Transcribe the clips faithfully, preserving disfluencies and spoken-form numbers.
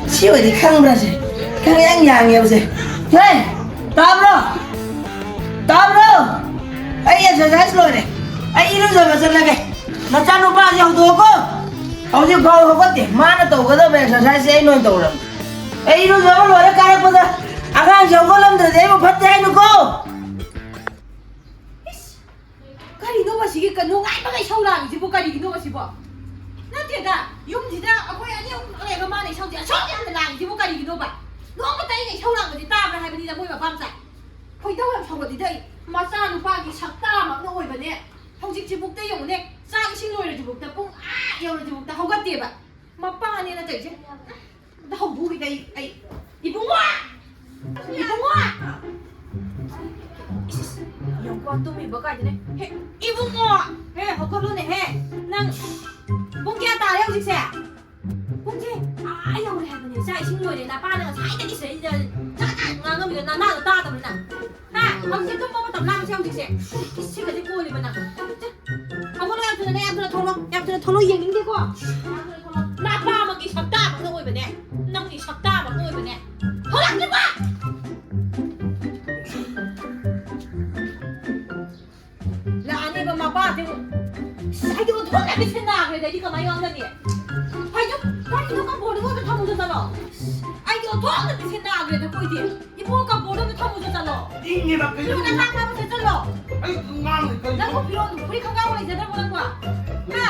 ꯁꯤ ꯑꯣꯏꯗꯤ ꯈꯪꯕ꯭ꯔꯥ ꯁꯦ? ꯈꯪ ꯌꯥꯡ ꯌꯥꯡꯉꯦꯕꯁꯦ꯫ ꯍꯦ! ꯇꯥꯕ꯭ꯔꯣ? ꯇꯥꯕ꯭ꯔꯣ? ꯑꯩ ꯑꯦꯛꯁꯔꯁꯥꯏꯁ ꯂꯣꯏꯔꯦ꯫ ꯑꯩ ꯏꯔꯨꯖꯕ ꯆꯠꯂꯒꯦ꯫ ꯅꯆꯥꯅꯨꯄꯥꯁꯦ ꯍꯧꯗꯣꯛꯑꯣꯀꯣ꯫ ꯍꯧꯖꯤꯛ ꯐꯥꯎ ꯍꯧꯒꯠꯇꯦ꯫ ꯃꯥꯅ ꯇꯧꯒꯗꯕ ꯑꯦꯛꯁꯔꯁꯥꯏꯁꯁꯦ ꯑꯩ ꯂꯣꯏ ꯇꯧꯔꯕꯅꯦ꯫ ꯑꯩ ꯏꯔꯨꯖꯕ ꯂꯣꯏꯔ ꯀꯥꯔꯛꯄꯗ ꯑꯉꯥꯡꯁꯦ ꯍꯧꯒꯠꯂꯝꯗ꯭ꯔꯗꯤ ꯑꯩꯕꯨ ꯐꯠꯇꯦ ꯍꯥꯏꯅꯨꯀꯣ꯫ ꯏꯁ! ꯀꯔꯤꯅꯣ ꯃꯁꯤꯒꯤ ꯀ-, ꯅꯨꯡꯉꯥꯏꯕꯒ ꯏꯁꯧ ꯂꯥꯡꯉꯤꯁꯤꯕꯨ ꯀꯔꯤꯒꯤꯅꯣ ꯃꯁꯤꯕꯣ? ꯅꯠꯇꯦꯗ, ꯌꯨꯝꯁꯤꯗ ꯑꯩꯈꯣꯏ ꯑꯅꯤ ꯑꯍꯨꯝ ꯈꯛ ꯂꯩꯔꯒ ꯃꯥꯅ ꯏꯁꯧꯁꯦ ꯑꯁꯨꯛ ꯌꯥꯝꯅ ꯂꯥꯡꯉꯤꯁꯤꯕꯨ ꯀꯔꯤꯒꯤꯅꯣꯕ? ꯅꯣꯡꯃꯇ ꯑꯩꯅ ꯏꯁꯧ ꯂꯥꯡꯕꯗꯤ ꯇꯥꯕ꯭ꯔꯥ ꯍꯥꯏꯕꯅꯤꯗ ꯃꯣꯏ ꯃꯄꯥ ꯃꯆꯥ꯫ ꯈꯣꯏꯗꯧ ꯌꯥꯝ ꯁꯥꯎꯒꯠꯂꯤꯗ ꯑꯩ꯫ ꯃꯆꯥꯅꯨꯄꯥꯒꯤ ꯁꯛꯇꯥꯃꯛꯅ ꯑꯣꯏꯕꯅꯦ꯫ ꯍꯧꯖꯤꯛꯁꯤꯕꯨꯛꯇ ꯌꯦꯡꯉꯨꯅꯦ, ꯆꯥꯛ ꯏꯁꯤꯡ ꯂꯣꯏꯔꯁꯤꯕꯨꯛꯇ ꯄꯨꯡ ꯑꯥ ꯌꯧꯔꯁꯤꯕꯨꯛꯇ ꯍꯧꯒꯠꯇꯦꯕ꯫ ꯃꯄꯥꯅꯦꯅ ꯇꯧꯔꯤꯁꯦ꯫ ꯑꯝꯇ ꯍꯧꯗꯣꯛꯈꯤꯒꯦ ꯑꯩ, ꯑꯩ꯫ ꯏꯕꯨꯡꯉꯣ! ꯏꯕꯨꯡꯉꯣ! ꯏꯁ, ꯏꯁ, ꯌꯦꯡꯉꯨꯀꯣ, ꯇꯨꯝꯃꯤꯕ ꯀꯥꯏꯗꯨꯅꯦ꯫ ꯍꯦ, ꯏꯕꯨꯡꯉꯣ! ꯍꯦ, ꯍꯧꯒꯠꯂꯨꯅꯦꯍꯦ꯫ ꯅꯪ ꯄꯨꯡ ꯀꯌꯥ ꯇꯥꯔꯦ ꯍꯧꯖꯤꯛꯁꯦ? ꯄꯨꯡꯁꯦ ꯑꯥ ꯌꯧꯔꯦ ꯍꯥꯏꯕꯅꯦ꯫ ꯆꯥꯛ ꯏꯁꯤꯡ ꯂꯣꯏꯔꯦ꯫ ꯅꯄꯥꯅ ꯉꯁꯥꯏꯗꯒꯤ ꯁꯤꯗꯩꯁꯤꯗ ꯉꯥꯡꯉꯝꯃꯤꯗꯣ ꯅꯅꯥꯗꯣ ꯇꯥꯗꯕ꯭ꯔ ꯅꯪ? ꯍꯥ? ꯍꯧꯖꯤꯛ ꯇꯨꯝꯕ ꯃꯇꯝ ꯂꯥꯡꯁꯦ ꯍꯧꯖꯤꯛꯁꯦ꯫ ꯁꯤꯒꯁꯦ ꯀꯣꯜꯂꯤꯕ ꯅꯪ꯫ ꯆꯠ꯫ ꯍꯧꯒꯠꯂꯣ, ꯌꯥꯝ ꯊꯨꯅ, ꯌꯥꯝ ꯊꯨꯅ ꯊꯣꯛꯂꯛꯑꯣ꯫ ꯌꯥꯝ ꯊꯨꯅ ꯊꯣꯛꯂꯛꯑꯣ, ꯌꯦꯡꯅꯤꯡꯗꯦꯀꯣ꯫ ꯌꯥꯝ ꯊꯨꯅ ꯊꯣꯛꯂꯛꯑꯣ꯫ ꯅꯄꯥ ꯑꯃꯒꯤ ꯁꯛꯇꯥ ꯑꯃꯒ ꯑꯣꯏꯕꯅꯦ꯫ ꯅꯪꯒꯤ ꯁꯛꯇꯥ ꯑꯃꯒ ꯑꯣꯏꯕꯅꯦ꯫ ꯊꯣꯛꯂꯛꯇ꯭ꯔꯤꯕ! ꯂꯥꯛꯑꯅꯦꯕ ꯃꯄꯥꯁꯦ꯫ ꯑꯁ, ꯑꯩꯗꯤ ꯑꯣꯟꯊꯣꯛꯅ ꯃꯤꯠꯁꯦ ꯅꯥꯈ꯭ꯔꯦꯗ, ꯑꯩꯗꯤ ꯀꯃꯥꯏꯅ ꯉꯥꯡꯅꯅꯤ? ꯐꯩꯖꯨꯞ, ꯀꯔꯤꯅꯣ ꯀꯝꯕꯣꯔꯗꯨꯕꯨ ꯑꯝꯇ ꯊꯝꯃꯨꯁꯨ ꯆꯠꯂꯣ꯫ ꯑꯩꯗꯤ ꯑꯣꯟꯊꯣꯛꯅ ꯃꯤꯠꯁꯦ ꯅꯥꯈ꯭ꯔꯦꯗ, ꯑꯩꯈꯣꯏꯗꯤ꯫ ꯏꯕꯨꯡꯉꯣ, ꯀꯝꯕꯣꯔꯗꯣ ꯑꯝꯇ ꯊꯝꯃꯨꯁꯨ ꯆꯠꯂꯣ꯫ ꯏꯪꯉꯦꯕ, ꯀꯩꯅꯣ? ꯅꯪ ꯉꯥ ꯐꯥꯕ ꯆꯠꯂꯣ꯫ ꯑꯩ ꯉꯥꯡꯉꯦ, ꯀꯩꯅꯣ? ꯅꯪꯕꯨ ꯐꯤꯔꯣꯟ ꯐꯨꯔꯤꯠ ꯈꯣꯡꯒ꯭ꯔꯥꯎ ꯂꯩꯖꯗ꯭ꯔꯕꯣ ꯅꯪꯕꯣ? ꯍꯥ?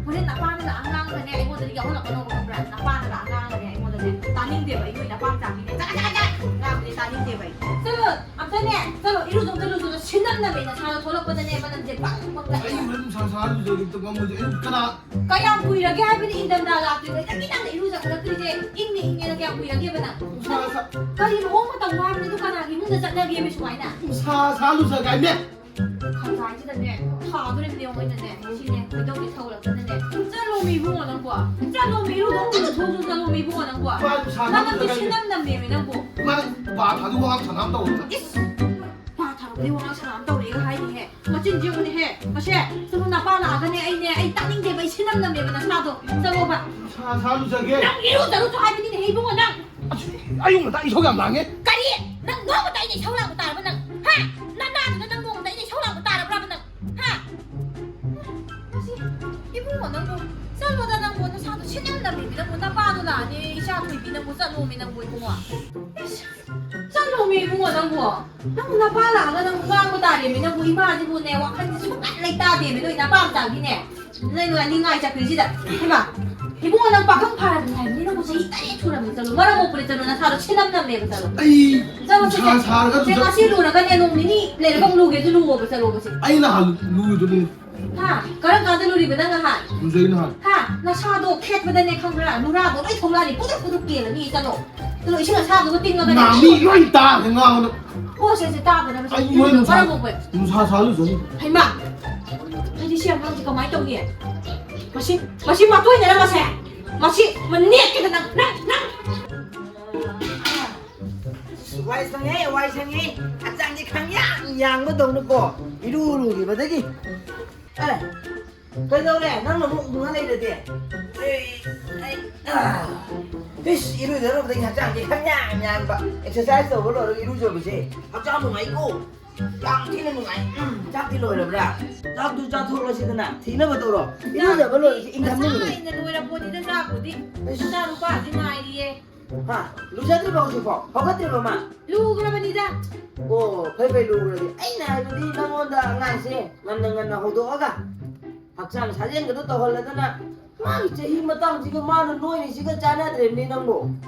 ꯍꯣꯔꯦꯟ ꯅꯄꯥꯅ ꯂꯥꯛꯑ ꯉꯥꯡꯉꯒꯅꯦ, ꯑꯩꯉꯣꯟꯗꯗꯤ ꯌꯥꯎꯍꯜꯂꯛꯀꯅꯣꯕ, ꯈꯪꯕ꯭ꯔꯥ? ꯅꯄꯥꯅ ꯂꯥꯛꯑ ꯉꯥꯡꯉꯒꯅꯦ, ꯑꯩꯉꯣꯟꯗꯅꯦ ꯇꯥꯅꯤꯡꯗꯦꯕ, ꯑꯩ ꯅꯣꯏ ꯅꯄꯥ ꯃꯆꯥ ꯃꯤꯅꯦ꯫ ꯆꯠ, ꯆꯠ, ꯆꯠ! ꯉꯥꯡꯕꯗꯤ ꯇꯥꯅꯤꯡꯗꯦꯕ ꯑꯩ꯫ ꯆꯠꯂꯣ, ꯑꯝꯇꯅꯦ, ꯆꯠꯂꯣ, ꯏꯔꯨꯖꯧ ꯆꯠꯂꯨ, ꯆꯠꯂꯣ, ꯁꯤꯟꯅꯝꯅꯃꯦ ꯅꯁꯥꯗꯣ ꯊꯣꯛꯂꯛꯄꯗꯅꯦ, ꯃꯅꯝꯁꯦ ꯕꯪ ꯕꯪ ꯂꯥꯛꯑꯦ꯫ ꯑꯩ ꯍꯣꯔꯦꯟ ꯅꯨꯡꯁꯥ ꯁꯥꯔ ꯂꯨꯖꯒꯦ, ꯑꯝꯇ ꯉꯝꯃꯣꯏꯗ꯫ ꯑꯩ ꯀꯅꯥ? ꯀꯌꯥꯝ ꯀꯨꯏꯔꯒꯦ ꯍꯥꯏꯕꯅꯤ ꯏꯪꯊꯝꯊꯥ ꯂꯥꯛꯇ꯭ꯔꯤꯉꯩꯗꯒꯤ ꯅꯪꯅ ꯏꯔꯨꯖꯈꯠꯂꯛꯇ꯭ꯔꯤꯁꯦ? ꯏꯪꯅ ꯏꯪꯉꯦꯅ ꯀꯌꯥꯝ ꯀꯨꯏꯔꯒꯦꯕ ꯅꯪ? ꯅꯨꯡꯁꯥ ꯁꯥ- ꯀꯔꯤ ꯃꯑꯣꯡ ꯃꯇꯧꯅꯣ ꯍꯥꯏꯕꯅꯤ? ꯑꯗꯨ ꯀꯅꯥꯒꯤ ꯏꯃꯨꯡꯗ ꯆꯠꯅꯒꯦꯃꯤ ꯁꯨꯃꯥꯏꯅ? ꯅꯨꯡꯁꯥ ꯁꯥ ꯂꯨꯖꯒꯦ ꯍꯥꯏꯕꯅꯦ꯫ ꯈꯝꯖꯥꯏꯁꯤꯗꯅꯦ, ꯊꯥꯗꯣꯔꯤꯕꯅꯦ ꯌꯦꯡꯉꯣ ꯑꯩꯅꯅꯦ꯫ ꯁꯤꯅꯦ, ꯈꯣꯏꯗꯧꯁꯦ ꯁꯧꯒꯠꯂꯛꯇꯅꯅꯦ꯫ ꯆꯠꯂꯣꯃꯤ ꯏꯕꯨꯡꯉꯣ ꯅꯪꯕꯣ꯫ ꯆꯠꯂꯣꯃꯤ ꯏꯔꯨꯗꯧ ꯀꯟꯅ ꯊꯣꯛꯑꯁꯨ ꯆꯠꯂꯣꯃꯤ ꯏꯕꯨꯡꯉꯣ ꯅꯪꯕꯣ꯫ ꯃꯥ ꯅꯨꯡꯁꯥ ꯃꯅꯝꯗꯤ ꯅꯠꯇ꯭ꯔꯒꯅꯦ꯫ ꯁꯤꯅꯝ ꯅꯝꯃꯦꯃꯤ ꯅꯪꯕꯣ꯫ ꯃꯥ ꯄꯥ ꯊꯥꯗꯨ ꯋꯥ ꯁꯅꯥꯝ ꯇꯧꯗꯅ꯫ ꯏꯁ! ꯄꯥ ꯊꯥꯔꯨꯕꯗꯤ ꯋꯥꯉꯥꯡ ꯁꯉꯥꯡ ꯇꯧꯔꯦꯒ ꯍꯥꯏꯅꯦꯍꯦ꯫ ꯃꯆꯤꯟ ꯊꯤꯕꯅꯦꯍꯦ꯫ ꯃꯁꯦ, ꯆꯠꯂꯣ, ꯅꯄꯥ ꯂꯥꯛꯑꯒꯅꯦ ꯑꯩꯅꯦ, ꯑꯩ ꯇꯥꯅꯤꯡꯗꯦꯕ, ꯑꯩ ꯁꯤꯟꯅꯝ ꯅꯝꯃꯦꯕ ꯅꯁꯥꯗꯣ꯫ ꯆꯠꯂꯣꯕ꯫ ꯁꯥ, ꯁꯥ ꯂꯨꯖꯒꯦ꯫ ꯅꯪ ꯏꯔꯨꯖꯔꯨꯆꯣ ꯍꯥꯏꯕꯅꯤꯅꯦꯍꯦ, ꯏꯕꯨꯡꯉꯣ, ꯅꯪ꯫ ꯑꯁ, ꯑꯌꯨꯛ ꯉꯟꯇꯥ ꯏꯁꯧ ꯌꯥꯝ ꯂꯥꯡꯉꯦ꯫ ꯀꯔꯤ? ꯅꯪ ꯅꯣꯡꯃꯇ ꯑꯩꯅ ꯏꯁꯧ ꯂꯥꯡꯕ ꯇꯥꯔꯕ ꯅꯪ? ꯍꯥ? ꯅꯅꯥꯗꯨꯅ ꯅꯪ ꯅꯣꯡꯃꯇ ꯑꯩꯅ ꯏꯁꯧ ꯂꯥꯡꯕ ꯇꯥꯔꯕ꯭ꯔꯕ ꯅꯪ? ꯍꯥ? ꯃꯁꯤ ꯏꯕꯨꯡꯉꯣ ꯅꯪꯕꯨ, ꯆꯠꯂꯣꯗ ꯅꯪꯕꯨ, ꯅꯁꯥꯗꯣ ꯁꯤꯟꯅꯝ ꯅꯝꯃꯤꯃꯤ ꯅꯪꯕꯨ, ꯅꯄꯥꯗꯣ ꯂꯥꯛꯑꯅꯤ, ꯏꯆꯥ ꯊꯣꯏꯕꯤ ꯅꯪꯕꯨ ꯆꯠꯂꯣꯃꯤ ꯅꯪꯕꯨ ꯏꯕꯨꯡꯉꯣ꯫ ꯏꯁ, ꯆꯠꯂꯣꯃꯤ ꯏꯕꯨꯡꯉꯣ ꯅꯪꯕꯨ꯫ ꯅꯪꯕꯨ ꯅꯄꯥ ꯂꯥꯛꯑꯒ ꯅꯪꯕꯨ ꯉꯥꯡꯕ ꯇꯥꯔꯦꯃꯤ ꯅꯪꯕꯨ, ꯏꯃꯥꯁꯤꯕꯨꯅꯦ ꯋꯥꯈꯜꯁꯦ ꯁꯨꯡꯂꯩ ꯂꯩꯇꯥꯗꯦꯃꯤ ꯅꯣꯏ ꯅꯄꯥ ꯃꯆꯥꯒꯤꯅꯦ꯫ ꯅꯣꯏ ꯅꯣꯏ ꯅꯤꯡꯉꯥꯏ ꯆꯠꯈ꯭ꯔꯤꯁꯤꯗ꯫ ꯍꯩꯃꯥ, ꯏꯕꯨꯡꯉꯣ ꯅꯪ ꯄꯥꯈꯪ ꯐꯥꯔꯕꯅꯤ ꯍꯥꯏꯕꯅꯤ ꯅꯪꯕꯨ ꯆꯍꯤ ꯇꯔꯦꯠ ꯁꯨꯔꯕꯅꯤ ꯆꯠꯂꯣ꯫ ꯃꯔꯝ ꯃꯣꯛꯄꯅꯤ ꯆꯠꯂꯣ ꯅꯁꯥꯗꯣ ꯁꯤꯟꯅꯝ ꯅꯝꯃꯦꯕ ꯆꯠꯂꯣ꯫ ꯑꯩ ꯆꯠꯂꯣ ꯁꯦ, ꯅꯨꯡꯁꯥ ꯁꯦ꯫ ꯁꯥꯔꯒ ꯁꯦ, ꯂꯨꯖ- ꯉꯁꯤ ꯂꯨꯔꯒꯅꯦ ꯅꯣꯡ ꯅꯤꯅꯤ ꯂꯩꯔꯒ ꯑꯃꯨꯛ ꯂꯨꯒꯦꯁꯨ ꯂꯨꯑꯣꯕ ꯆꯠꯂꯣꯕ ꯁꯦ꯫ ꯑꯩ ꯅꯍꯥꯟ ꯂꯨꯗꯨꯅꯤ꯫ ꯍꯥ? ꯀꯔꯝ ꯀꯥꯟꯗ ꯂꯨꯔꯤꯕ ꯅꯪ ꯅꯍꯥꯟ? ꯂꯨꯖꯩ ꯅꯍꯥꯟ꯫ ꯍꯥ? ꯅꯁꯥꯗꯣ ꯈꯦꯠꯄꯗꯅꯦ ꯈꯪꯕ꯭ꯔꯥ? ꯅꯨꯔꯥꯗꯣ ꯂꯣꯏ ꯊꯣꯛꯂꯛꯑꯅꯤ꯫ ꯄꯨꯗꯨꯛ ꯄꯨꯗꯨꯛ ꯀꯦꯜꯂꯅꯤ꯫ ꯆꯠꯂꯣ꯫ ꯆꯠꯂꯣ, ꯏꯁꯤꯡ ꯑꯁꯥꯕꯗꯨꯒ ꯇꯤꯡꯉꯒꯅꯦ꯫ ꯅꯥꯃꯤ ꯂꯣꯏ ꯇꯥꯈ꯭ꯔꯦ ꯉꯥꯡꯕꯗ꯫ ꯑꯣ, ꯁꯦ, ꯁꯦ, ꯇꯥꯗꯅꯕ ꯁꯦ꯫ ꯑꯩ ꯃꯣꯏ ꯅꯨꯡꯁꯥ, ꯃꯔꯝ ꯃꯣꯛꯄ꯫ ꯅꯨꯡꯁꯥ ꯁꯥ ꯂꯨꯖꯅꯤ꯫ ꯍꯩꯃꯥ! ꯑꯩꯗꯤ ꯁꯤ ꯑꯉꯥꯡꯁꯦ ꯀꯃꯥꯏꯅ ꯇꯧꯅꯤ? ꯃꯁꯤ, ꯃꯁꯤ ꯃꯇꯣꯏꯅꯔ ꯃꯁꯦ? ꯃꯁꯤ ꯃꯅꯦꯠꯀꯦꯗ ꯅꯪ, ꯅꯪ, ꯅꯪ! ꯋꯥꯏ ꯁꯪꯉꯦ, ꯋꯥꯏ ꯁꯪꯉꯦ꯫ ꯍꯛꯆꯥꯡꯁꯦ ꯈꯪꯌꯥꯡ ꯌꯥꯡꯕꯗꯧꯅꯀꯣ꯫ ꯏꯔꯨ ꯂꯨꯈꯤꯕꯗꯒꯤ꯫ ꯑꯦ, ꯀꯩꯗꯧꯔꯦ? ꯅꯪꯅ ꯑꯃꯨꯛ ꯎꯪꯉ ꯂꯩꯔꯗꯤ? ꯑꯩ, ꯑꯩ, ꯑꯥ꯫ ꯏꯁ, ꯏꯔꯨꯖꯔꯨꯕꯗꯒꯤ ꯍꯛꯆꯥꯡꯁꯦ ꯈꯪꯌꯥꯡ ꯌꯥꯡꯕ꯫ ꯑꯦꯛꯁꯔꯁꯥꯏꯁ ꯇꯧꯕ ꯂꯣꯏꯔꯒ ꯏꯔꯨꯖꯕꯁꯦ ꯍꯛꯆꯥꯡ ꯅꯨꯡꯉꯥꯏꯀꯣ꯫ ꯌꯥꯝ ꯊꯤꯅ ꯅꯨꯡꯉꯥꯏ꯫ ꯎꯝ, ꯆꯥꯛꯇꯤ ꯂꯣꯏꯔꯕ꯭ꯔꯥ? ꯆꯥꯛꯇꯨ ꯆꯥꯊꯣꯛꯂꯁꯤꯗꯅ꯫ ꯊꯤꯅꯕ ꯇꯧꯔꯣ꯫ ꯏꯔꯨꯖꯕ ꯂꯣꯏꯔꯁꯤ, ꯏꯪꯊꯝꯅꯕ ꯂꯣꯏꯔꯁꯤ꯫ ꯉꯁꯥꯏꯅ ꯂꯣꯏꯔꯄꯣꯠꯅꯤꯗ ꯆꯥꯛꯄꯨꯗꯤ꯫ ꯑꯁ꯫ ꯏꯆꯥ ꯅꯨꯄꯥꯁꯤ ꯉꯥꯏꯔꯤꯌꯦ꯫ ꯍꯥ? ꯂꯨꯖꯗ꯭ꯔꯤꯕꯣ ꯍꯧꯖꯤꯛꯐꯥꯎ? ꯍꯧꯒꯠꯇ꯭ꯔꯤꯕꯣ ꯃꯥ? ꯂꯨꯈ꯭ꯔꯕꯅꯤꯗ꯫ ꯑꯣ, ꯐꯩ ꯐꯩ ꯂꯨꯈ꯭ꯔꯗꯤ꯫ ꯑꯩꯅ ꯍꯥꯏꯕꯗꯤ ꯅꯪꯉꯣꯟꯗ ꯑꯉꯥꯡꯁꯦ ꯉꯟꯅ ꯉꯟꯅ ꯍꯧꯗꯣꯛꯑꯒ ꯍꯛꯆꯥꯡ ꯁꯥꯖꯦꯜꯒꯗꯣ ꯇꯧꯍꯜꯂꯗꯅ ꯃꯥꯒꯤ ꯆꯍꯤ ꯃꯇꯥꯡꯁꯤꯒ ꯃꯥꯅ ꯅꯣꯏꯔꯤꯁꯤꯒ ꯆꯥꯟꯅꯗ꯭ꯔꯦꯅꯦ ꯅꯪꯕꯨ꯫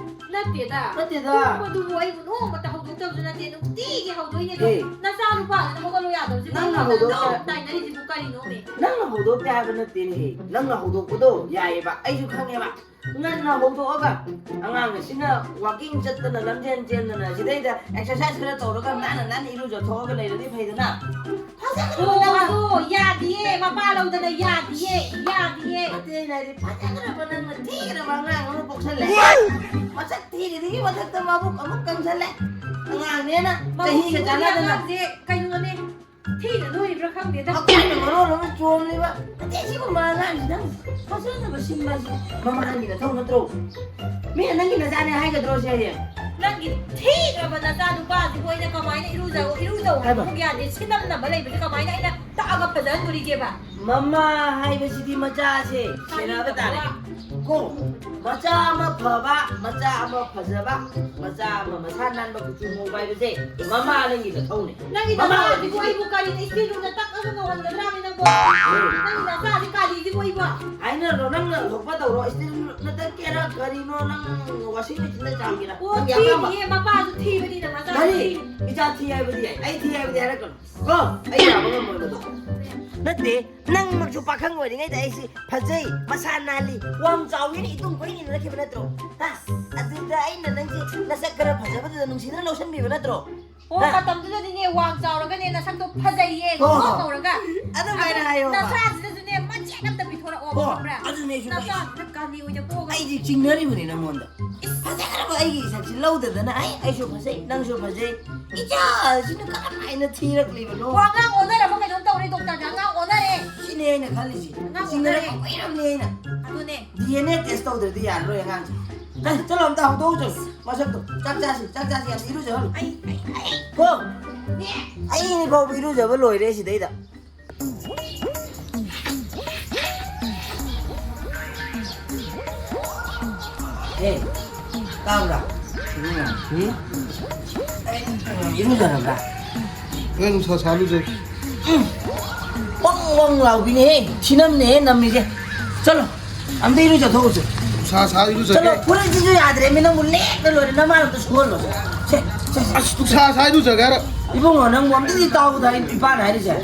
ꯅꯠꯇꯦꯗ꯫ ꯅꯠꯇꯦꯗ꯫ ꯇꯨꯝꯕꯗꯨꯕꯨ ꯑꯩꯕꯨ ꯅꯣꯡꯃꯇ ꯍꯧꯗꯣꯛꯇꯕꯁꯨ ꯅꯠꯇꯦ, ꯅꯨꯡꯇꯤꯒꯤ ꯍꯧꯗꯣꯛꯏꯅꯦ ꯑꯗꯣ꯫ ꯍꯦ꯫ ꯅꯆꯥꯅꯨꯄꯥꯗꯨꯅ ꯍꯧꯒꯠꯂꯣ ꯌꯥꯗꯕꯁꯤꯕꯨ ꯅꯪꯅ ꯅꯪꯅ ꯍꯧꯗꯣꯛꯇ-, ꯑꯗꯨꯝ ꯇꯥꯏꯅꯔꯤꯁꯤꯕꯨ ꯀꯔꯤꯅꯣꯃꯦ? ꯅꯪꯅ ꯍꯧꯗꯣꯛꯇꯦ ꯍꯥꯏꯕ ꯅꯠꯇꯦꯅꯦꯍꯦ꯫ ꯅꯪꯅ ꯍꯧꯗꯣꯛꯄꯗꯣ ꯌꯥꯏꯌꯦꯕ꯫ ꯑꯩꯁꯨ ꯈꯪꯉꯦꯕ꯫ ꯉꯟꯅ ꯍꯧꯗꯣꯛꯑꯒ ꯑꯉꯥꯡ ꯑꯁꯤꯅ walking ꯆꯠꯇꯅ ꯂꯝꯖꯦꯟ ꯆꯦꯟꯗꯅ ꯁꯤꯗꯩꯗ exercise ꯈꯔ ꯇꯧꯔꯒ ꯅꯥꯟꯅ ꯅꯥꯟꯅ ꯏꯔꯨꯖꯊꯣꯛꯑꯒ ꯂꯩꯔꯗꯤ ꯐꯩꯗꯅ꯫ ꯐꯖꯅ ꯑꯣ, ꯂꯨꯖꯕ꯫ ꯑꯗꯣ ꯌꯥꯗꯤꯌꯦ, ꯃꯄꯥ ꯂꯧꯗꯅ ꯌꯥꯗꯤꯌꯦ, ꯌꯥꯗꯤꯌꯦ꯫ ꯅꯠꯇꯦ, ꯑꯩꯅ ꯍꯥꯏꯗꯤ ꯐꯖꯈ꯭ꯔꯕ ꯅꯪꯅ ꯊꯤꯈ꯭ꯔꯕ ꯑꯉꯥꯡ ꯑꯃ ꯄꯣꯛꯁꯜꯂꯦ꯫ ꯃꯁꯛ ꯊꯤꯔꯤꯗꯨꯒꯤ ꯃꯊꯛꯇ ꯃꯕꯨꯛ ꯑꯃꯨꯛ ꯀꯪꯁꯜꯂꯦ꯫ ꯑꯉꯥꯡꯅꯦꯅ ꯆꯍꯤꯒ ꯆꯥꯟꯅꯗꯅ꯫ ꯑꯉꯥꯡꯁꯦ ꯀꯩꯅꯣꯅꯦ, ꯊꯤꯅ ꯅꯣꯏꯔꯤꯕ꯭ꯔꯥ ꯈꯪꯗꯦꯗ꯫ ꯑꯩꯈꯣꯏꯅ ꯃꯔꯣꯜ ꯑꯃ ꯆꯣꯝꯂꯤꯕ꯫ ꯅꯠꯇꯦ, ꯁꯤꯒꯨꯝꯕ ꯑꯉꯥꯡꯁꯤꯅ ꯐꯖꯅꯕ ꯁꯤꯟꯕ ꯑꯁꯤ ꯃꯃꯥꯒꯤ ꯃꯊꯧ ꯅꯠꯇ꯭ꯔꯣ? ꯃꯤꯅ ꯅꯪꯒꯤ ꯅꯆꯥꯅꯦ ꯍꯥꯏꯒꯗ꯭ꯔꯣ ꯁꯤ ꯍꯌꯦꯡ? ꯅꯪꯒꯤ ꯊꯤꯈ꯭ꯔꯕ ꯅꯆꯥ ꯅꯨꯄꯥꯁꯤꯕꯨ ꯑꯩꯅ ꯀꯃꯥꯏꯅ ꯏꯔꯨꯖꯧ, ꯏꯔꯨꯖꯧ ꯍꯥꯏꯕ? ꯍꯥꯏꯕ ꯌꯥꯗꯦ꯫ ꯁꯤꯅꯝꯅꯕ ꯂꯩꯕꯁꯦ ꯀꯃꯥꯏꯅ ꯑꯩꯅ ꯇꯥꯛꯑꯒ ꯐꯖꯍꯟꯗꯣꯔꯤꯒꯦꯕ? ꯃꯃꯥ ꯍꯥꯏꯕꯁꯤꯗꯤ ꯃꯆꯥꯁꯦ ꯁꯦꯟꯅꯕ ꯇꯥꯔꯦ꯫ ꯀꯣ, ꯃꯆꯥ ꯑꯃ ꯐꯕ, ꯃꯆꯥ ꯑꯃ ꯐꯖꯕ, ꯃꯆꯥ ꯑꯃ ꯃꯁꯥ ꯅꯥꯟꯕ ꯀꯨꯆꯨ ꯃꯨꯕ ꯍꯥꯏꯕꯁꯦ ꯃꯃꯥ ꯅꯪꯒꯤ ꯅꯊꯧꯅꯦ꯫ ꯅꯪꯒꯤ ꯃꯃꯥ ꯅꯆꯥꯁꯤꯕꯨ ꯑꯣꯏꯕꯁꯤꯗꯤ ꯑꯩꯕꯨ ꯀꯔꯤꯅ ꯏꯁꯇꯤꯜ ꯔꯨꯝꯗ ꯇꯛꯑꯒ ꯉꯧꯍꯟꯒꯗ꯭ꯔꯥꯃꯤ ꯅꯪꯕꯣ? ꯎꯝ꯫ ꯅꯪꯒꯤ ꯅꯆꯥꯁꯤ ꯀꯥꯂꯤꯁꯤꯕꯨ ꯑꯩꯕꯣ? ꯍꯥꯏꯅꯔꯣ, ꯅꯪꯅ ꯊꯣꯛꯄ ꯇꯧꯔꯣ, ꯏꯁꯇꯤꯜ ꯔꯨꯝꯗ ꯇꯛꯀꯦꯔꯥ ꯀꯔꯤꯅꯣ, ꯅꯪ ꯋꯥꯁꯤꯡ ꯃꯦꯆꯤꯟꯗ ꯆꯥꯝꯒꯦꯔꯥ? ꯑꯣ, ꯅꯪꯒꯤ ꯑꯄꯥꯝꯕ꯫ ꯊꯤꯅꯤꯌꯦ, ꯃꯄꯥꯁꯨ ꯊꯤꯕꯅꯤꯅ ꯃꯆꯥꯁꯨ ꯀꯔꯤ? ꯊꯤꯕꯅꯤ꯫ ꯏꯆꯥ ꯊꯤ ꯍꯥꯏꯕꯗꯤ ꯌꯥꯏ, ꯑꯩ ꯊꯤ ꯍꯥꯏꯕꯗꯤ ꯍꯥꯏꯔꯛꯀꯅꯨ꯫ ꯀꯣ, ꯑꯩ ꯌꯥꯕ ꯉꯝꯃꯣꯏ ꯃꯗꯨ꯫ ꯅꯠꯇꯦ, ꯅꯪꯃꯛꯁꯨ ꯄꯥꯈꯪ ꯑꯣꯏꯔꯤꯉꯩꯗ ꯑꯩꯁꯤ ꯐꯖꯩ, ꯃꯁꯥ ꯅꯥꯜꯂꯤ, ꯋꯥꯡ ꯆꯥꯎꯋꯤꯅ ꯏꯇꯨꯡ ꯀꯣꯏꯅ ꯏꯟꯅꯈꯤꯕ ꯅꯠꯇ꯭ꯔꯣ? ꯍꯥ? ꯑꯗꯨꯗ ꯑꯩꯅ ꯅꯪꯁꯤ ꯅꯁꯛ ꯈꯔ ꯐꯖꯕꯗꯨꯗ ꯅꯨꯡꯁꯤꯗꯅ ꯂꯧꯁꯟꯕꯤꯕ ꯅꯠꯇ꯭ꯔꯣ? ꯑꯣ, ꯍꯥ? ꯃꯇꯝꯗꯨꯗꯗꯤꯅꯦ ꯋꯥꯡ ꯆꯥꯎꯔꯒꯅꯦ ꯅꯁꯛꯇꯣ ꯐꯖꯩꯌꯦ, ꯍꯣ, ꯉꯧꯔꯣꯛ ꯍꯣ꯫ ꯉꯧꯔꯒ꯫ ꯑꯗꯨꯃꯥꯏꯅ ꯑꯗꯨ ꯍꯥꯏꯌꯣꯕ꯫ ꯅꯆꯥꯁꯤꯗꯁꯨꯅꯦ ꯃꯆꯦꯠ ꯑꯝꯇ ꯄꯤꯊꯣꯔꯛꯑꯣꯕ, ꯍꯣ, ꯈꯪꯕ꯭ꯔꯥ? ꯑꯗꯨꯅꯦ ꯑꯩꯁꯨ ꯅꯆꯥꯁꯤꯗ ꯀꯥꯂꯤ ꯑꯣꯏꯅ ꯄꯣꯛꯑꯒ꯫ ꯑꯩꯗꯤ ꯆꯤꯡꯅꯔꯤꯕꯅꯤ ꯅꯉꯣꯟꯗ꯫ ꯏꯁ, ꯐꯖꯈ꯭ꯔꯕ ꯑꯩꯒꯤ ꯏꯁꯛꯁꯤ ꯂꯧꯗꯗꯅ, ꯑꯩ, ꯑꯩꯁꯨ ꯐꯖꯩ, ꯅꯪꯁꯨ ꯐꯖꯩ꯫ ꯏꯆꯥꯁꯤꯅ ꯀꯔꯝꯍꯥꯏꯅ ꯊꯤꯔꯛꯂꯤꯕꯅꯣ? ꯋꯥ ꯑꯉꯥꯡ ꯑꯣꯟꯅꯔꯕ ꯀꯩꯅꯣꯝ ꯇꯧꯔꯦ, ꯗꯣꯛꯇꯔꯗ꯫ ꯑꯉꯥꯡ ꯑꯣꯟꯅꯔꯦ꯫ ꯁꯤꯅꯦ ꯑꯩꯅ ꯈꯜꯂꯤꯁꯤ꯫ ꯑꯉꯥꯡ ꯆꯤꯡꯅꯔꯛꯄ ꯑꯣꯟꯅꯔꯦ꯫ ꯀꯨꯏꯔꯕꯅꯦ ꯑꯩꯅ꯫ ꯑꯗꯨꯅꯦ꯫ ꯗꯤ ꯑꯦꯟ ꯑꯦ ꯇꯦꯁ ꯇꯧꯗ꯭ꯔꯗꯤ ꯌꯥꯔꯔꯣꯏ ꯑꯉꯥꯡꯁꯦ꯫ ꯆꯠ-, ꯆꯠꯂꯣ, ꯑꯝꯇ ꯍꯧꯗꯣꯛꯎ ꯆꯠꯂꯣ꯫ ꯃꯁꯛꯇꯣ꯫ ꯆꯥꯛ ꯆꯥꯁꯤ, ꯆꯥꯛ ꯆꯥꯁꯤ, ꯌꯥꯝ ꯏꯔꯨꯖꯍꯜꯂꯨ꯫ ꯑꯩ, ꯑꯩ, ꯑꯩ꯫ ꯀꯣ? ꯅꯦ꯫ ꯑꯩ ꯐꯥꯎꯕ ꯏꯔꯨꯖꯕ ꯂꯣꯏꯔꯦ ꯁꯤꯗꯩꯗ꯫ ꯑꯦ, ꯇꯥꯕ꯭ꯔꯥ? ꯎꯝ? ꯏꯔꯨꯖꯔꯕ꯭ꯔꯥ? ꯑꯦ, ꯅꯨꯡꯁꯥ ꯁꯥ ꯂꯨꯖꯒꯦ꯫ ꯎꯝ, ꯋꯪ ꯋꯪ ꯂꯥꯎꯕꯤꯅꯦꯍꯦ, ꯊꯤꯅꯝꯅꯦꯍꯦ ꯅꯝꯃꯤꯁꯦ꯫ ꯆꯠꯂꯣ, ꯑꯝꯇ ꯏꯔꯨꯖꯊꯣꯛꯎꯁꯦ꯫ ꯅꯨꯡꯁꯥ ꯁꯥ ꯏꯔꯨꯖꯒꯦ꯫ ꯆꯠꯂꯣ, ꯐꯨꯔꯤꯠꯁꯤꯁꯨ ꯌꯥꯗ꯭ꯔꯦ, ꯃꯤ ꯅꯪꯕꯨ ꯂꯦꯛꯅ ꯂꯣꯏꯔꯦ, ꯅꯃꯥꯏ ꯑꯝꯇ ꯁꯨꯍꯜꯂꯣ꯫ ꯁꯦ, ꯁꯦ, ꯁꯦ꯫ ꯑꯁ, ꯅꯨꯡꯁꯥ ꯁꯥ ꯏꯔꯨꯖꯒꯦ ꯍꯥꯏꯔꯣ? ꯏꯕꯨꯡꯉꯣ, ꯅꯪꯕꯨ ꯑꯝꯇꯗꯤ ꯇꯥꯎꯗ, ꯏꯄꯥꯅ ꯍꯥꯏꯔꯤꯁꯦ꯫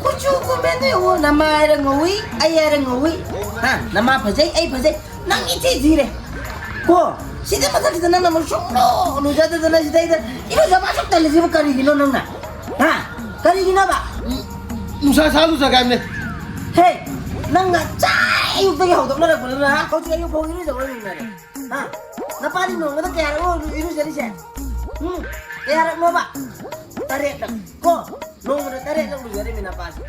ꯀꯨꯆꯨ ꯀꯨꯃꯦꯟꯗꯣ ꯌꯦꯡꯉꯣ, ꯅꯃꯥ ꯍꯥꯏꯔ ꯉꯧꯏ, ꯑꯩ ꯍꯥꯏꯔ ꯉꯧꯏ꯫ ꯍꯥ? ꯅꯃꯥ ꯐꯖꯩ, ꯑꯩ ꯐꯖꯩ, ꯅꯪ ꯏꯊꯤ ꯊꯤꯔꯦ꯫ ꯀꯣ? ꯁꯤꯗ ꯃꯊꯛꯁꯤꯗ ꯅꯪꯅ ꯑꯃꯨꯛ ꯁꯨꯡꯂꯨ ꯂꯨꯖꯗꯗꯅ ꯁꯤꯗꯩꯗ ꯏꯔꯨꯖꯕ ꯑꯁꯨꯛ ꯇꯜꯂꯤꯁꯤꯕꯨ ꯀꯔꯤꯒꯤꯅꯣ ꯅꯪꯅ? ꯍꯥ? ꯀꯔꯤꯒꯤꯅꯣꯕ? ꯎꯝ, ꯅꯨꯡꯁꯥ ꯁꯥ ꯂꯨꯖꯒꯦ ꯍꯥꯏꯕꯅꯦ꯫ ꯍꯦ, ꯅꯪ ꯉꯁꯥꯏ ꯑꯌꯨꯛꯇꯒꯤ ꯍꯧꯗꯣꯛꯅꯔꯛꯄꯗꯨꯅ, ꯍꯥ? ꯍꯧꯖꯤꯛ ꯑꯌꯨꯛ ꯐꯥꯎ ꯏꯔꯨꯖꯕ ꯂꯣꯏꯅꯔꯦ꯫ ꯍꯥ? ꯅꯄꯥꯗꯤ ꯅꯣꯡꯃꯗ ꯀꯌꯥꯔꯛ ꯏꯔꯨꯖꯔꯤꯁꯦ? ꯎꯝ, ꯀꯌꯥꯔꯛꯅꯣꯕ? ꯇꯔꯦꯠꯂꯛ꯫ ꯀꯣ? ꯅꯣꯡꯃꯗ ꯇꯔꯦꯠꯂꯛ ꯂꯨꯖꯔꯤꯃꯤ ꯅꯄꯥꯁꯦ꯫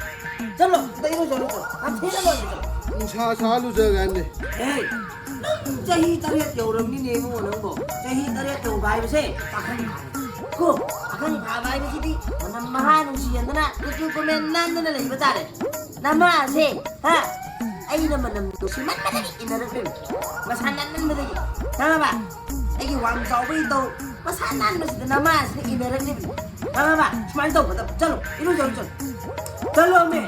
ꯆꯠꯂꯣ, ꯑꯝꯇ ꯏꯔꯨꯖꯔꯨꯆꯣ꯫ ꯅꯝꯊꯤꯅ ꯂꯣꯏꯔꯦ, ꯆꯠꯂꯣ꯫ ꯅꯨꯡꯁꯥ ꯁꯥ ꯂꯨꯖꯒꯦ ꯍꯥꯏꯕꯅꯦ꯫ ꯍꯦ, ꯅꯪ ꯆꯍꯤ ꯇꯔꯦꯠ ꯌꯧꯔꯕꯅꯤꯅꯦ ꯏꯕꯨꯡꯉꯣ ꯅꯪꯕꯣ꯫ ꯆꯍꯤ ꯇꯔꯦꯠ ꯌꯧꯕ ꯍꯥꯏꯕꯁꯦ ꯄꯥꯈꯪ ꯐꯥꯔꯦ꯫ ꯀꯣ? ꯄꯥꯈꯪ ꯐꯥꯕ ꯍꯥꯏꯕꯁꯤꯗꯤ ꯃꯅꯝ ꯃꯍꯥ ꯅꯨꯡꯁꯤꯍꯟꯗꯅ ꯀꯨꯆꯨ ꯀꯨꯃꯦꯟ ꯅꯥꯟꯗꯅ ꯂꯩꯕ ꯇꯥꯔꯦ꯫ ꯅꯃꯥꯁꯦ, ꯍꯥ? ꯑꯩꯅ ꯃꯅꯝ ꯅꯨꯡꯁꯤꯃꯟꯕꯗꯒꯤ ꯏꯟꯅꯔꯛꯂꯤꯕꯅꯤ꯫ ꯃꯁꯥ ꯅꯥꯟꯃꯟꯕꯗꯒꯤ꯫ ꯈꯪꯉꯕ? ꯑꯩꯒꯤ ꯋꯥꯡ ꯆꯥꯎꯕꯒꯤ ꯇꯧ, ꯃꯁꯥ ꯅꯥꯟꯕꯁꯤꯗ ꯅꯃꯥꯁꯤꯅ ꯏꯟꯅꯔꯛꯂꯤꯕꯅꯤ꯫ ꯈꯪꯉꯕ? ꯁꯨꯃꯥꯏꯅ ꯇꯧꯒꯗꯕ꯫ ꯆꯠꯂꯣ, ꯏꯔꯨꯖꯔꯨ ꯆꯠꯂꯣ꯫ ꯆꯠꯂꯣꯃꯦ꯫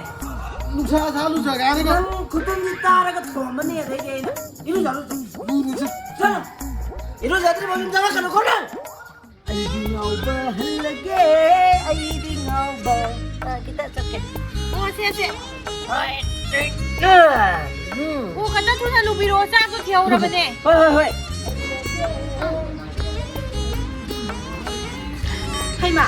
ꯅꯨꯡꯁꯥ ꯁꯥ ꯂꯨꯖꯒꯦ ꯍꯥꯏꯔꯒ꯫ ꯅꯪ ꯈꯨꯇꯨꯝꯁꯤ ꯇꯥꯔꯒ ꯊꯣꯝꯃꯅꯤ ꯑꯗꯩꯗꯤ ꯑꯩꯅ꯫ ꯏꯔꯨꯖꯔꯨ ꯆꯠꯂꯣ꯫ ꯂꯨꯔꯨ ꯆꯠ-꯫ ꯆꯠꯂꯣ꯫ ꯏꯔꯨꯖꯗ꯭ꯔꯤꯕ ꯌꯨꯝ ꯆꯪꯉꯛꯀꯅꯨꯀꯣ ꯅꯪ꯫ ꯑꯩꯗꯤ ꯉꯥꯎꯕ ꯍꯜꯂꯒꯦ, ꯑꯩꯗꯤ ꯉꯥꯎꯕ꯫ ꯑ, ꯈꯤꯇ ꯆꯠꯀꯦ꯫ ꯑꯣ, ꯁꯦ, ꯁꯦ꯫ ꯍꯣꯏ, ꯎꯝ꯫ ꯑꯣ, ꯈꯤꯇ ꯊꯨꯅ ꯂꯨꯕꯤꯔꯛꯑꯣ, ꯆꯥꯛꯇꯣ ꯊꯤꯍꯧꯔꯕꯅꯦ꯫ ꯍꯣꯏ, ꯍꯣꯏ, ꯍꯣꯏ꯫ ꯍꯩꯃꯥ꯫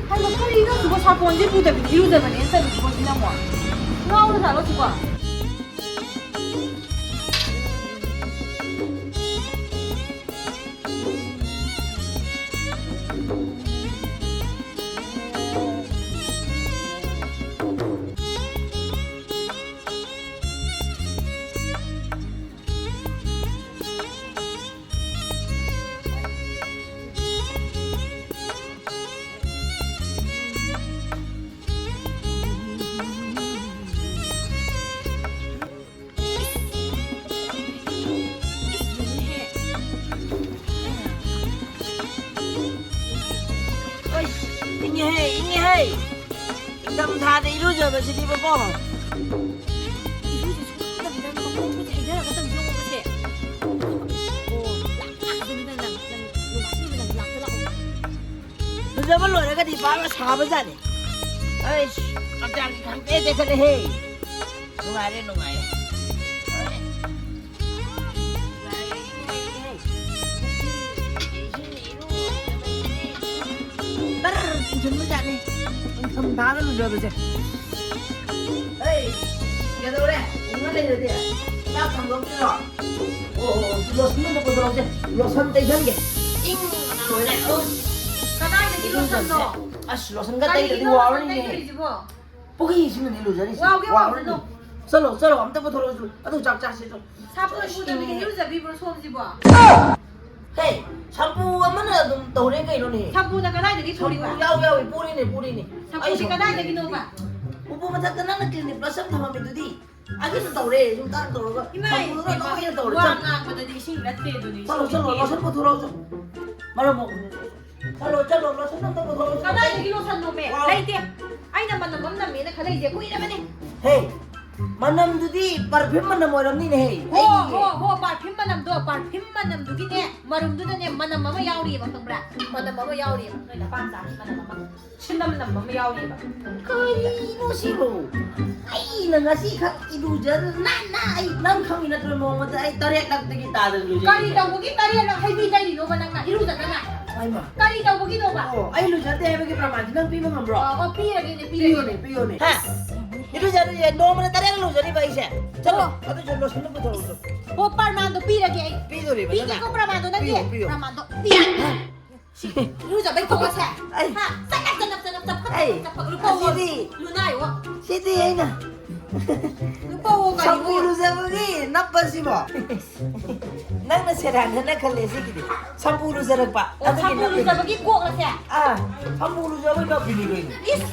ꯍꯩꯃꯥ, ꯀꯔꯤꯅꯣ ꯁꯤꯕꯣ? ꯁꯥꯄꯣꯟꯁꯦ ꯄꯨꯗꯕꯤꯗ ꯏꯔꯨꯖꯕꯅꯦꯅ ꯆꯠꯂꯤꯁꯤꯕꯣ ꯁꯤꯅ ꯑꯃꯨꯛ? ꯉꯥꯎꯔ ꯖꯥꯠꯂꯣ ꯁꯤꯕꯣ? ꯑꯩꯁ, ꯏꯪꯉꯦꯍꯦ, ꯏꯪꯉꯦꯍꯦ꯫ ꯏꯪꯊꯝꯊꯥꯗ ꯏꯔꯨꯖꯕꯁꯤꯗꯤꯕꯀꯣ꯫ ꯏꯔꯨꯖ ꯁꯨꯡꯉꯝꯗꯕꯤꯗ ꯃꯈꯣꯡꯒꯁꯦ ꯍꯩꯊꯔꯒ ꯇꯧꯔꯤꯁꯦ ꯌꯦꯡꯉꯣ ꯃꯁꯦ꯫ ꯑꯣ, ꯂꯥꯛ ꯂꯥꯛꯑꯕꯅꯤꯗ ꯅꯪ, ꯅꯪ ꯅꯨꯡꯉꯥꯏꯅꯤꯕ ꯅꯪ ꯂꯥꯛꯇ ꯂꯥꯛꯑꯣ꯫ ꯂꯨꯖꯕ ꯂꯣꯏꯔꯒꯗꯤ ꯄꯥꯛꯅ ꯁꯥꯕꯖꯥꯠꯅꯤ꯫ ꯑꯩꯁ, ꯍꯛꯆꯥꯡꯗꯤ ꯈꯪꯇꯦꯛ ꯇꯦꯛꯈꯠꯂꯦꯍꯦ꯫ ꯅꯨꯡꯉꯥꯏꯔꯦ, ꯅꯨꯡꯉꯥꯏꯔꯦ꯫ ꯇꯔꯔ ꯆꯤꯡꯁꯤꯟꯕꯖꯥꯠꯅꯤ ꯅꯤꯡꯊꯝꯊꯥꯗ ꯂꯨꯖꯕꯁꯦ꯫ ꯍꯩ, ꯀꯩꯗꯧꯔꯦ? ꯎꯪꯉ ꯂꯩꯔꯗꯤ? ꯆꯥꯛ ꯊꯥꯡꯗꯣꯛꯇ꯭ꯔꯤꯔꯣ? ꯑꯣ, ꯑꯣ, ꯑꯣ, ꯁꯤ ꯂꯣꯁꯟ ꯑꯝꯇ ꯄꯨꯊꯣꯔꯛꯎꯁꯦ꯫ ꯂꯣꯁꯟ ꯇꯩꯁꯟꯒꯦ꯫ ꯏꯪ ꯂꯣꯏꯔꯦ꯫ ꯀꯗꯥꯏꯗꯒꯤ ꯂꯣꯁꯟꯅꯣ? ꯑꯁ, ꯂꯣꯁꯟꯒ ꯀꯔꯤꯒꯤꯅꯣ ꯇꯩꯗ꯭ꯔꯗꯤ ꯂꯣꯁꯟ ꯋꯥꯔꯅꯤꯅꯦ꯫ ꯇꯩꯗ꯭ꯔꯤꯁꯤꯕꯣ? ꯄꯨꯈ꯭ꯔꯤ ꯏꯁꯤꯡꯅꯅꯦ ꯂꯨꯖꯔꯤꯁꯦ꯫ ꯋꯥꯎꯒꯦ ꯋꯥꯎꯔꯅꯤ꯫ ꯋꯥꯎꯁꯅꯨ꯫ ꯆꯠꯂꯣ, ꯆꯠꯂꯣ, ꯑꯝꯇ ꯄꯨꯊꯣꯔꯛꯑꯣ꯫ ꯑꯗꯨ ꯆꯥꯛ ꯆꯥꯁꯤ ꯆꯠꯂꯣ꯫ ꯁꯥꯄꯣꯟ ꯄꯨꯗꯕꯤꯗ ꯏꯔꯨꯖꯕꯤꯕ꯭ꯔꯣ ꯁꯣꯝꯁꯤꯕꯣ? ꯍꯦ, ꯁꯝꯄꯨ ꯑꯃꯅ ꯑꯗꯨꯝ ꯇꯧꯔꯦ ꯀꯩꯅꯣꯅꯦ? ꯁꯝꯄꯨꯅ ꯀꯗꯥꯏꯗꯒꯤ ꯁꯝꯄꯨ ꯄꯨꯔꯤꯕ? ꯌꯥꯎ ꯌꯥꯎꯏ, ꯄꯨꯔꯤꯅꯦ, ꯄꯨꯔꯤꯅꯦ꯫ ꯁꯝꯄꯨꯗꯤ ꯑꯩ ꯁꯝꯄꯨ ꯀꯗꯥꯏꯗꯒꯤꯅꯣꯕ? ꯎꯄꯨ ꯃꯊꯛꯇ ꯅꯪꯅ Clinic Plus ꯑꯃ ꯊꯝꯃꯝꯃꯤꯗꯨꯗꯤ? ꯑꯗꯨꯁꯨ ꯇꯧꯔꯦ, ꯁꯨꯝ ꯇꯥꯛ ꯇꯧꯔꯒ ꯏꯃꯥꯏ ꯁꯝꯄꯨꯗꯨꯅ ꯏꯃꯥ, ꯂꯣꯏꯅ ꯇꯧꯔꯦ꯫ ꯋꯥ ꯆꯠꯂꯣ꯫ ꯉꯥꯡꯕꯗꯗꯤ ꯏꯁꯤꯡ ꯅꯠꯇꯦ ꯑꯗꯨꯅꯤ, ꯆꯠꯂꯣ, ꯏꯁꯤꯡ ꯆꯠꯂꯣ, ꯅꯠꯇꯦ꯫ ꯂꯣꯁꯟ ꯄꯨꯊꯣꯔꯛꯑꯣ, ꯆꯠꯂꯣ꯫ ꯃꯔꯝ ꯃꯣꯛꯄꯅꯦ꯫ ꯆꯠꯂꯣ, ꯆꯠꯂꯣ, ꯂꯣꯁꯟ ꯑꯝꯇ ꯄꯨꯊꯣꯔꯛꯑꯣ, ꯆꯠꯂꯣ꯫ ꯀꯗꯥꯏꯗꯒꯤ ꯂꯣꯁꯟꯅꯣꯃꯦ? ꯋꯥ- ꯂꯩꯇꯦ꯫ ꯑꯩꯅ ꯃꯅꯝ ꯑꯃ ꯅꯝꯃꯦꯅ ꯈꯜꯂꯛꯏꯁꯦ ꯀꯨꯏꯔꯕꯅꯦ꯫ ꯍꯦ, ꯃꯅꯝꯗꯨꯗꯤ perfume ꯃꯅꯝ ꯑꯣꯏꯔꯝꯅꯤꯅꯦꯍꯦ꯫ ꯍꯣ, ꯑꯩꯒꯤ ꯍꯣ, ꯍꯣ, perfume ꯃꯅꯝꯗꯣ, perfume ꯃꯅꯝꯗꯨꯒꯤꯅꯦ, ꯃꯔꯨꯝꯗꯨꯗꯅꯦ, ꯃꯅꯝ ꯑꯃ ꯌꯥꯎꯔꯤꯑꯕ, ꯈꯪꯕ꯭ꯔꯥ? ꯃꯅꯝ ꯑꯃ ꯌꯥꯎꯔꯤꯑꯕ, ꯅꯣꯏ ꯅꯄꯥꯝ ꯆꯥꯕꯤ ꯃꯅꯝ ꯑꯃ꯫ ꯁꯤꯟꯅꯝ ꯅꯝꯕ ꯑꯃ ꯌꯥꯎꯔꯤꯑꯕ꯫ ꯀꯔꯤꯅꯣ ꯁꯤꯕꯨ? ꯑꯩꯅ ꯉꯁꯤꯈꯛ ꯏꯔꯨꯖꯗ ꯅꯥꯟꯅ ꯑꯩ ꯅꯪ ꯈꯪꯉꯤ ꯅꯠꯇ꯭ꯔꯣ? ꯅꯣꯡꯃꯗ ꯑꯩ ꯇꯔꯦꯠꯂꯛꯇꯒꯤ ꯇꯥꯗꯅ ꯂꯨꯖꯩ꯫ ꯀꯔꯤ ꯇꯧꯕꯒꯤ ꯇꯔꯦꯠꯂꯛ ꯍꯩꯕꯤ ꯇꯩꯔꯤꯅꯣꯕ ꯅꯪꯅ ꯏꯔꯨꯖꯗꯅ? ꯍꯥꯏꯃ꯫ ꯀꯔꯤ ꯇꯧꯕꯒꯤꯅꯣꯕ? ꯑꯣ, ꯑꯩ ꯂꯨꯖꯗꯦ ꯍꯥꯏꯕꯒꯤ ꯄ꯭ꯔꯃꯥꯟꯁꯤ ꯅꯪ ꯄꯤꯕ ꯉꯝꯕ꯭ꯔꯣ? ꯑꯣ, ꯑꯣ, ꯄꯤꯔꯒꯦꯅꯦ, ꯄꯤꯔꯒꯦ꯫ ꯄꯤꯌꯣꯅꯦ, ꯄꯤꯌꯣꯅꯦ꯫ ꯍꯥ? ꯏꯔꯨꯖꯔꯨꯏꯌꯦ, ꯅꯣꯡꯃꯗ ꯇꯔꯦꯠꯂꯛ ꯂꯨꯖꯔꯤꯕ ꯑꯩꯁꯦ꯫ ꯆꯠꯂꯣ, ꯑꯣ꯫ ꯑꯗꯨꯁꯨ ꯂꯣꯁꯟꯗꯣ ꯄꯨꯊꯣꯔꯛꯑꯣ꯫ ꯑꯣ, ꯄ꯭ꯔꯃꯥꯟꯗꯣ ꯄꯤꯔꯒꯦ ꯑꯩ꯫ ꯄꯤꯗꯣꯔꯤꯕ ꯅꯪꯅ? ꯄꯤꯒꯦꯀꯣ ꯄ꯭ꯔꯃꯥꯟꯗꯣ ꯅꯪꯒꯤ? ꯄꯤꯌꯣ, ꯄꯤꯌꯣ꯫ ꯄ꯭ꯔꯃꯥꯟꯗꯣ ꯄꯤꯔꯒꯦ꯫ ꯁꯤ ꯏꯔꯨꯖꯕꯩ ꯈꯣꯡ ꯑꯁꯦ꯫ ꯑꯩ꯫ ꯍꯥ? ꯆꯅꯞ, ꯆꯅꯞ, ꯆꯅꯞ, ꯆꯞꯈꯠ, ꯑꯩ꯫ ꯆꯞꯈꯠ, ꯂꯨꯄꯧ ꯑꯣ꯫ ꯑꯁꯤꯗꯤ꯫ ꯂꯨꯅꯥꯏ ꯑꯣ꯫ ꯁꯤꯗꯤ ꯑꯩꯅ ꯂꯨꯄꯧ ꯑꯣ ꯀꯔꯤ ꯁꯝꯄꯨ ꯑꯣ? ꯂꯨꯖꯕꯒꯤ ꯅꯞꯄꯁꯤꯕꯣ꯫ ꯅꯪꯅ ꯁꯦꯔꯥꯟꯅꯅ ꯈꯜꯂꯦ ꯁꯤꯒꯤꯗꯤ꯫ ꯁꯝꯄꯨ ꯂꯨꯖꯔꯛꯄ꯫ ꯑꯣ, ꯑꯗꯨꯒꯤ ꯁꯝꯄꯨ ꯅꯞꯄꯤꯅꯤ꯫ ꯂꯨꯖꯕꯒꯤ ꯀꯣꯛ ꯑꯁꯦ? ꯑꯥ, ꯁꯝꯄꯨ ꯂꯨꯖꯕꯒꯤ ꯅꯞꯄꯤꯅꯤ ꯀꯩꯅꯣ꯫ ꯏꯁ!